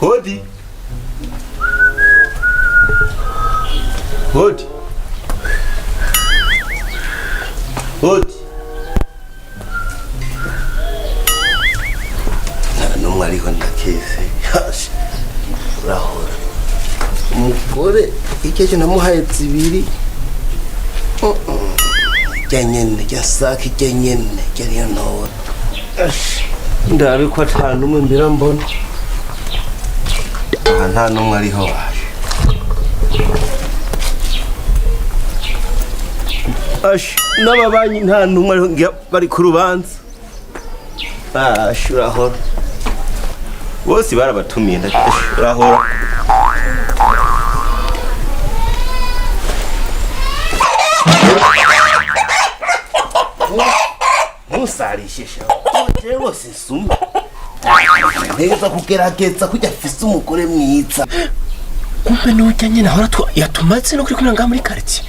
Hodi. Hodi. Hodi. Nta n'umwe ariho ndakeze. Hashi. Urahora. Umugore icyo namuhaye zibiri. Rya nyene, rya sake, rya nyene, rya niyo ntora. Ashi. Ndabe ko ata n'umwe mbera mbona. Aha nta n'umwe ariho waje. Ashi, n'ababanyi nta n'umwe ariho ngira bari ku rubanza. Ashi, urahora. Bose barabatumiye ashi, urahora. Ntusarishe sha. Jewe rwose nsuma. Ntegerezwa kugerageza kurya afise umugore mwiza. Kumbe nujya nyine ahora yatumaze no kuri kumwe ngaha muri quartier.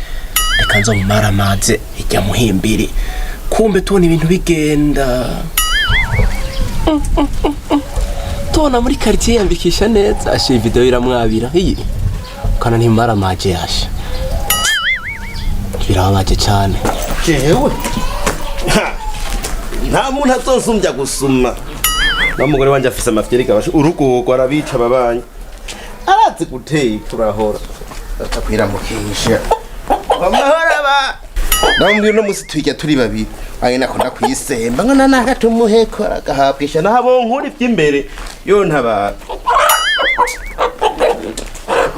Reka nzo maramaze ijya muhimbiri. Kumbe tubona ibintu bigenda. Tubona muri quartier yambikisha neza, ashe video iramwabira. Iyi. Kana ntimaramaje yasha. Birababaje cyane. Jewe nta muntu azonsumbya gusuma. N'umugore wanje afise amafyeri gabasha urugo arabica ababanyi. Arazi guteka urahora. Atakwiramukisha. Amahoro aba. Ndamubwira uno musi tujya turi babiri. Aye nakunda kuyisemba ngo nanaka tumuheko aragahabwisha Nabo nkuri ivy'imbere yo ntabara.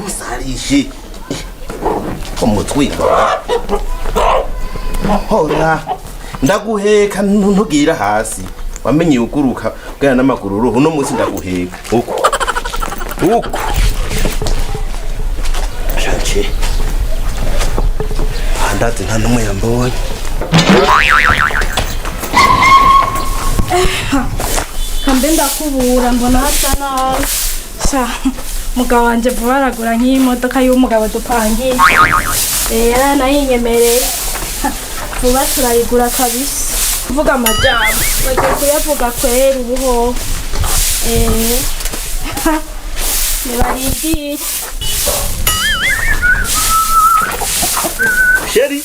Musarishe. Umutwiko. Hora. Ndaguheka ntugira hasi. Wamenye uguruka ugana n'amaguru uruhu uno musi ndaguheka. Uko. Uko. Shanje. Andazi nta numwe yambonye. Kambe ndakubura mbona hasa nabi. Sha, mugabo wanje vuba aragura nk'iyi modoka y'umugabo dupangiye. Yaranayinyemereye. Vuba turayigura kabisa. Kuvuga amajambo bagiye kuyavuga kweri ubu. Nibarindire. Chérie,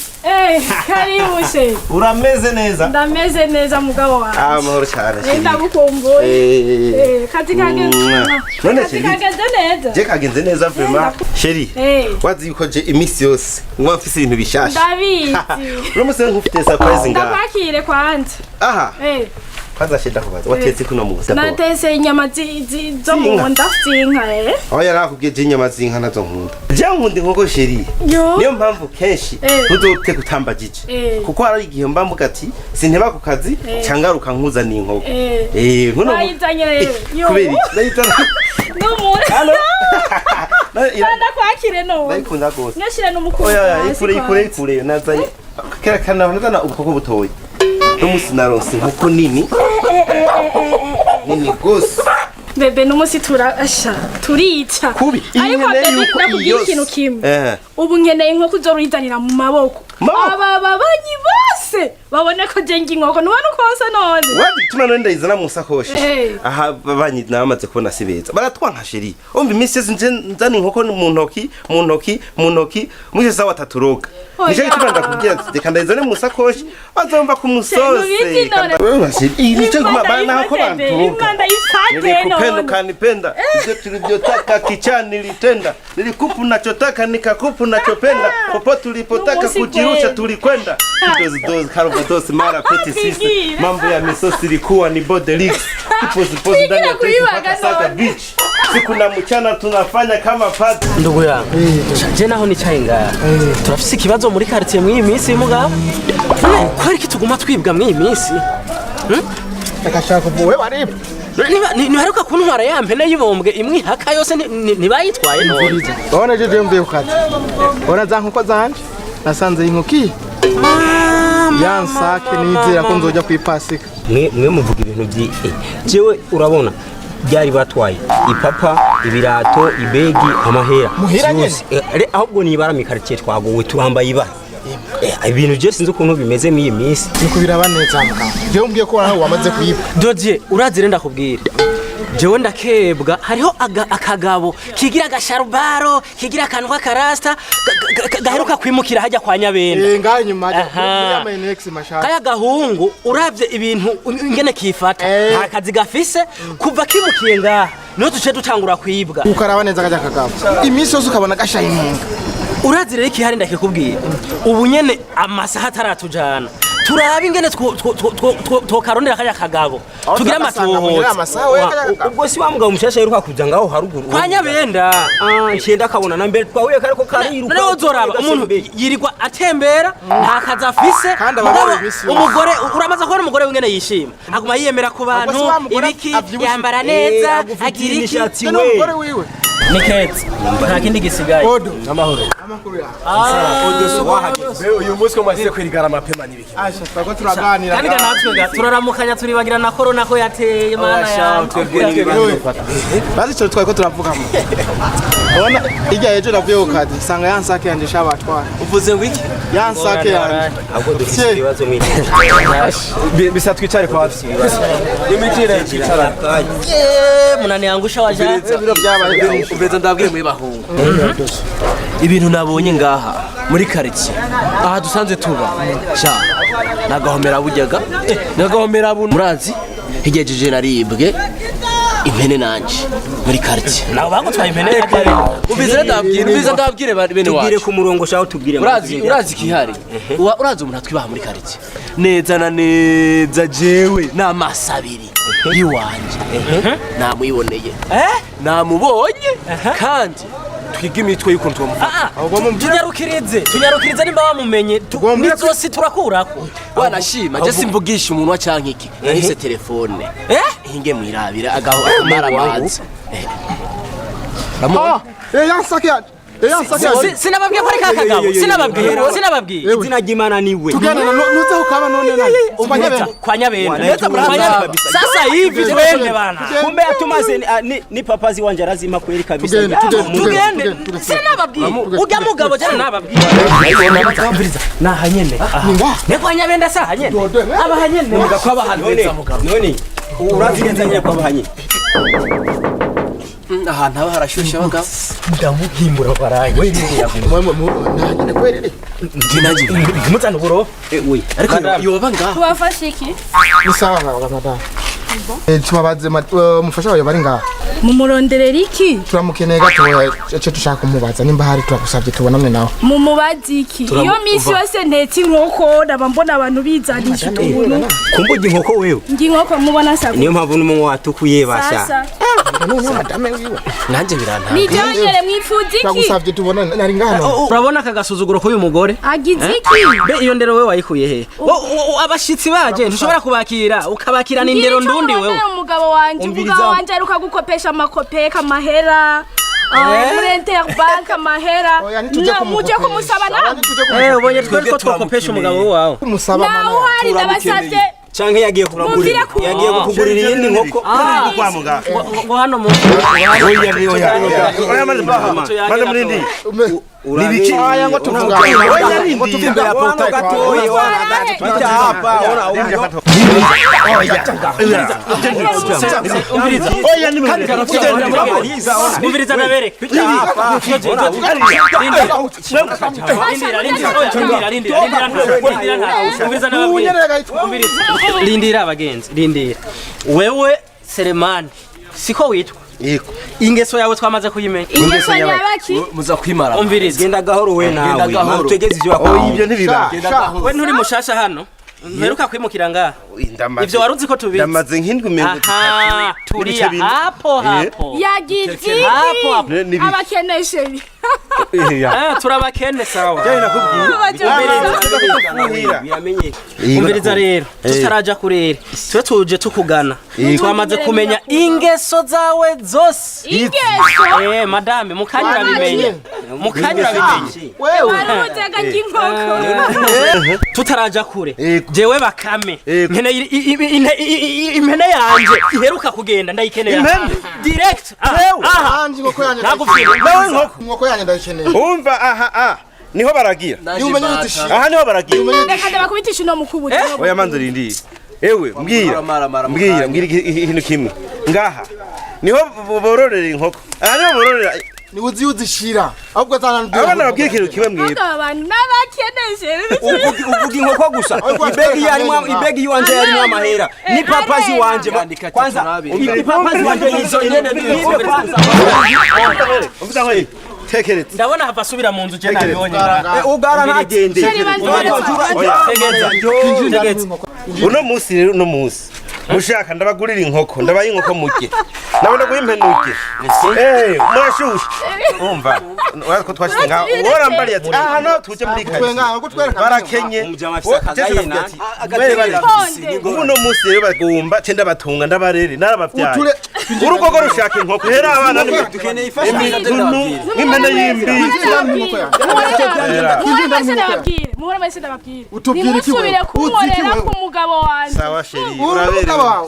Karibu chérie. Urameze neza? Ndameze neza mugabo wanje. Ah, amahoro cyane chérie. Ndagukumbuye. Kazi kagenze. None Kazi chérie. kagenze neza. Je kagenze neza vraiment. Chérie. Wazi yuko je imisi yose ngwa mfise ibintu bishasha. Ndabizi. Uno musi nkufite surprise ngaha. Ndakwakire kwanza. Aha. Kwanza shenda kubaza. Watetse kuno musi. Natese inyama zo mu nda z'inka. Oya nakubwiye je inyama z'inka nazo nkunda. Je nkunda inkoko chérie. Yo. Niyo mpamvu kenshi ntuzopfe kutambagije. Kuko hari igihe mba mvuga ati sinteba ku kazi cangaruka nkuzaniye inkoko. Nkuno Bayizanye rero. Yo. Kubera iki? Ndayizana. N'umuntu. Allo. Ndakwakire none. Ndayikunda gose. Nyashire n'umukunzi. Oya, ikure ikure ikure nazanye. Kera kana nazana ubukoko butoyi. N'umusi naronse inkoko nini. Nini gose. Bebe n'umusi turasha turica. Kubi. Ariko Nkeneye bebe yuko ndakubwira iyo ikintu kimwe. Ubu nkeneye inkoko uzoruyidanira mu maboko. Maboko? Aba babanyi bose babone ko je ngi inkoko nubona uko nsa none. Wazi gituma none ndayizana mu sakoshi. Aha babanyi nabamaze kubona si beza. Baratwanka chérie. Umva imisi yose nje nzana inkoko mu ntoki, mu ntoki, mu ntoki, mwishe sawa taturoga. Oya. Nico gituma ndakubwira ati reka ndayizane mu sakoshi azomva ku musozi. Nubizi none. Nico gituma bana ko banturoga. Imana ndayifate Nilikupenda none. ukanipenda, ivyo tulivyotaka kichaa nilitenda, nilikupa unachotaka nikakupa unachopenda, popote tulipotaka N'umusi kujirusha kweli. tulikwenda. Kidozidozi karuvadosi mara peti sisi, Pigira. mambo ya misosi ilikuwa ni bode leaks, kipozipozi ndani ya tesi kuibaga mpaka Saka none. Beach, siku na mchana tunafanya kama pati. Ndugu yangu. Je naho nicaye ngaha. Turafise ikibazo muri quartier mw'iyi minsi mugabo. Kubera iki tuguma twibwa mw'iyi minsi? Ndakashaka kuvuwe waribwe. Ntibaheruka kuntwara ya mpene y'ibombwe imwe ihaka yose ntibayitwaye none. Urabona je je mvuye ku kazi. Urabona za nkoko zanje? Nasanze inkoki ya nsake, nizera ko nzojya kwipasika. Mwe muvuga ibintu byi jewe urabona byari batwaye ipapa, ibirato, ibegi, amahera. Muhira nyene? Vyose. Ahubwo nibara mikaritsiye twagowe, turambaye ibara. Ibintu je sinzi ukuntu bimeze mw'iyi minsi. Nuko biraba neza mugabo, jewe umbwiye ko nawe wamaze kuyiba. Dodie, urazi rero ndakubwira, jewe ndakebwa hariho akagabo kigira agasharubaro, kigira akantu k'akarasta gaheruka kwimukira hajya kwa Nyabenda. Eh, ngaho inyuma Aha. ya Mayinex mashaka. Kaya gahungu, uravye ibintu ingene kifata, nta kazi gafise. Kuva kimukiye ngaha niho duce dutangura kwibwa. Ukaraba neza kajya kagabo, iminsi yose ukabona gashayininga. Urazi rero ikihari, ndakikubwira ubu nyene, amasaha ataratujana, turabe ingene twokarondera kajya kagabo, tugire amatohoza. Amasaha we kajya kagabo. Ubwo si wa mugabo mushasha aheruka kuja ngaho haruguru? Kwa Nyabenda. Ah, nciye ndakabona na mbere twahuye kariko kariruka. Noneho uzoraba umuntu yirirwa atembera, nta kazi afise. Kandi aba abaye Mugabo iminsi yose. umugore, uramaze kubona umugore w'ingene yishima, aguma yiyemera ku bantu. Ubwo si wa mugore Ibiki avyibushe? yambara neza, agira iki. Imishatsi Ni we. umugore wiwe. Ni keza, nta kindi gisigaye. Odo, amahoro, amakuru yawe? Uyu munsi ko mwasize kwirigara amapema n'ibiki? Asha, twako turaganira. Kandi ga natwe ga turaramukanya, turibagira na korona ko yateye, mana yanjye. Bazi icyo twari ko turavugamo. Ubona irya ejo navuye ku kazi nsanga ya nsake yanjye shabatwara. Uvuze ngo iki? Ya nsake yanjye. Ahubwo dufise ibibazo mw'iki. Bisa twicare kwa imikire twicarane. Munaniangusha wajanja. Ibiro byabaye byinshi. Ubeza ndabwire muri bahungu ibintu nabonye ngaha muri quartier aha dusanzwe tuba sha nagahomera bujyaga nagahomera bunu. Murazi higejeje naribwe impene nanje muri quartier. Nabo bagutwaye impene? Ubiza ndabwire, ubiza ndabwire bene Tubwire wacu. ku murongo shaho, tubwire. Urazi ikihari? Urazi umuntu atwibaha muri quartier neza na neza, jewe n'amaso abiri yiwanje namwiboneye, namubonye, kandi twiga imitwe y'ukuntu twamufata. Tunyarukirize, tunyarukirize nimba wamumenye. Ugomba- Nizosi turakurako. Wanashima je simvugisha umunwa canke iki, nahise telefone hinge mwirabira agaho akamara amazi. Ah, eh, ya nsake yanjye, eh, ya nsake yanjye. Sinababwiye ko ari ka kagabo? Sinababwiye, sinababwiye? Izina ry'Imana niwe. Tugana nuzeho kaba none nani? Kwa Nyabenda. Kwa Nyabenda. Neza. Kwa Nyabenda. Sasa hivi twende bana. Kumbe yatumaze ni papazi wanje arazima kweli kabisa. Tugende, tugende. Tugende. Tugende. Sinababwiye urya mugabo jana nababwiye. Naha nyene. Ni ngaha. Ne kwa Nyabenda saha nyene. Dodo, eh? Aba hanyene. Ko abahantu heza mugabo. None urazi neza nyine kwa bahanye. Ahantu haba harashushe abagabo. Ndamuhimbura baraye. Nanyine kweli. Ndi nanjye. Muzana uburo. We. Ariko yoba ngaha. Tubafashe iki? Ni sawa ngaho madamu. Eh, tubabaze umufasha wawe bari ngaha. Mumuronderera iki? Turamukeneye gatoya, icyo dushaka kumubaza nimba hari, turagusabye tubonane nawe. Mumubaze iki? Iyo minsi yose ntetse inkoko ndaba mbona abantu bizanisha utuntu. Kumbuga inkoko wewe. Ndi inkoko mubona sago. Niyo mpamvu n'umunwa watukuye basha. Sasa None madame wiwe. Nanjye birantanga. nijyongere mwifuza iki? Turagusabye tubonane, nari ngaha none. Urabona aka gasuzuguro k'uyu mugore? Agize iki? Be iyo ndero wewe wayikuye he? Abashitsi baje ntushobora kubakira, ukabakirana indero Ngira ico ndundi wewe. murondera umugabo wanje. Umviriza. Umugabo wanje aheruka gukopesha amakopeka amahera muri Interbank amahera. Oya, ntitujye Muje kumukopesha. kumusaba Oya, nawe. ntitujye Eh, ubonye twari ko twakopesha umugabo wawe. kumusaba Nawe mana. uhari, ndabasabye. Canke yagiye Mumvire kugurira. ku- Yagiye kukugurira iyindi nkoko. Kwa muganga. Ngo hano mu Oya, oya, oya, maze maze murindi. Nibiki? Aya, ngo tuvuga. Oya, rindira. Pita hapa, ona huyo. Umviriza. Oya, ni Umviriza nabereke. Rindira, rindira, oya, rindira, rindira, rindira, rindira, nta. Umviriza nababwira. Umviriza. Rindira abagenzi, rindira. Wewe Selemani, siko witwa? Yego. Ingeso yawe twamaze kuyimenya. Ingeso nyabaki? Muza kwimara. Umviriza. Genda gahoro we Genda nawe. gahoro. Utegeze ivyo Oya, wakora. ibyo ntibiba. We nturi mushasha hano. Mperuka kwimukira ngaha. Ndamaze. Ivyo wari uzi ko tubizi. Ndamaze nk'indwi mirongo Aha, itatu tulia n'ibice bine. hapo hapo. Yagize Hapo hapo. iki? Ni biki? Abakeneshe. Ah, turabakene, sawa. Biramenyekana. Umviriza rero, tutaraja kurere, twe tuje tukugana, twamaze kumenya ingeso zawe zose. Ingeso? Madame, mukanya urabimenye, mukanya urabimenye. Wewe. Arutega ry'inkoko. Tutaraja kure, Yego. jewe Bakame, Yego. nkeneye impene yanje iheruka kugenda, ndayikeneye. Impene? Direct, aha. Wewe? Aha. Anje inkoko yanjye. Nagupfira. Nawe inkoko. Inkoko yanjye ndayikeneye. Umva, aha niho baragira. Ni umenye utishira. Aha niho baragira. Reka ndabakubitisha uno mukubuzi. Oya, manza urindire. Ewe, mbwira, mbwira, mbwira ikintu kimwe. Ngaha niho bororera inkoko, aha niho bororera. Ni uzi uzishira. Ahubwo azana. Abana, babwira ikintu kimwe mwebwe. Aba bantu n'abakeneje. Uvuga inkoko gusa, ibegi yarimo, ibegi yiwanje yarimo amahera ni papazi wanje. Kwanza ipapazi wanje nizo nyene nibe kwanza. Umva ngo tekereza. Ndabona hava asubira mu nzu, je nabibonye. Ugara ntagende. Chéri, banza. Tegeza, tegeza. Uno munsi rero, uno munsi mushaka ndabagurira inkoko, ndabaye inkoko murye, nabona guha impene urye. Murashushe. Umva, ko twashyize ngaho worambariye ati aha no tuje muri karitsiye barakenye. Umujama afise akagaye na Ponde. Ubu uno munsi rero bagomba ce ndabatunga, ndabarere, narabavyaye. Uture- Urugo rwo rushaka inkoko rero, abana ni Dukeneye ifashanyo. imitunu nk'impene y'imbizi. Muhore mwese ndababwire, muhore mwese ndababwire. Utubwire iki wewe? Ntimusubire kunkorera Uzi iki wewe? ku mugabo wanjye. Sawa chérie, Umugabo wawe.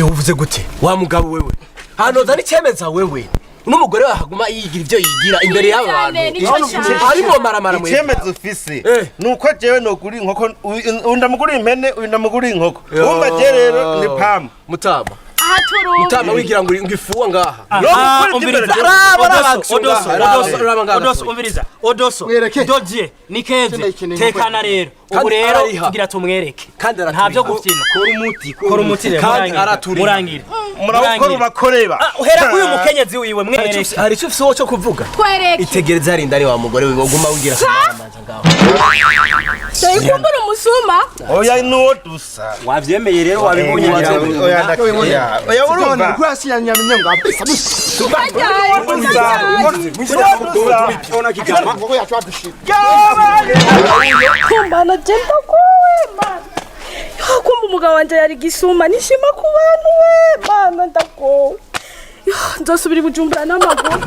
Uvuze gute wa mugabo wewe? Hano zana icemeza wewe n'umugore wawe haguma yigira ivyo yigira imbere y'aba Cyane, bantu. nico nshaka. Arimo maramara mwe. Icyemezo ufise nuko jewe nogura inkoko, uyu ndamugurira impene, uyu ndamugurira inkoko. Wumva, je rero ni pamu. Mutama. Aha turumva. Mutama, wigira ngo ifuwa ngaha. Aha, No, umviriza. Raba, raba, Odoso, Odoso, raba, Odoso, raba ngaha. Odoso, umviriza. Odoso, Mwereke. Dodie, Nikeze, Ndayikeneye. tekana rero. Ubu Kandi rero arariha. tugira tumwereke. Kandi araturiha. Nta byo gufyina. Kora umuti. Kora umuti rero, Kandi murangire. araturiha. Murangire. Murawukora Murangire. ubakoreba. Ah, uhera kuri uyu mukenyezi wiwe, mwereke. Hari icyo ufise wowe cyo kuvuga? Twereke. Itegereza hari indani wa mugore wewe, uguma wigira akamanza ngaho. Kumbura umusuma. Oya, nuwo dusa. Wavyemeye rero, wabibonye. Oya, ndakiriya. Oya, urumva. Kumbana jenda kowe mana. Kumba umugabo wanje yari gisuma nishima ku bantu we mana, ndagowe. Nzosubira i Bujumbura n'amaguru.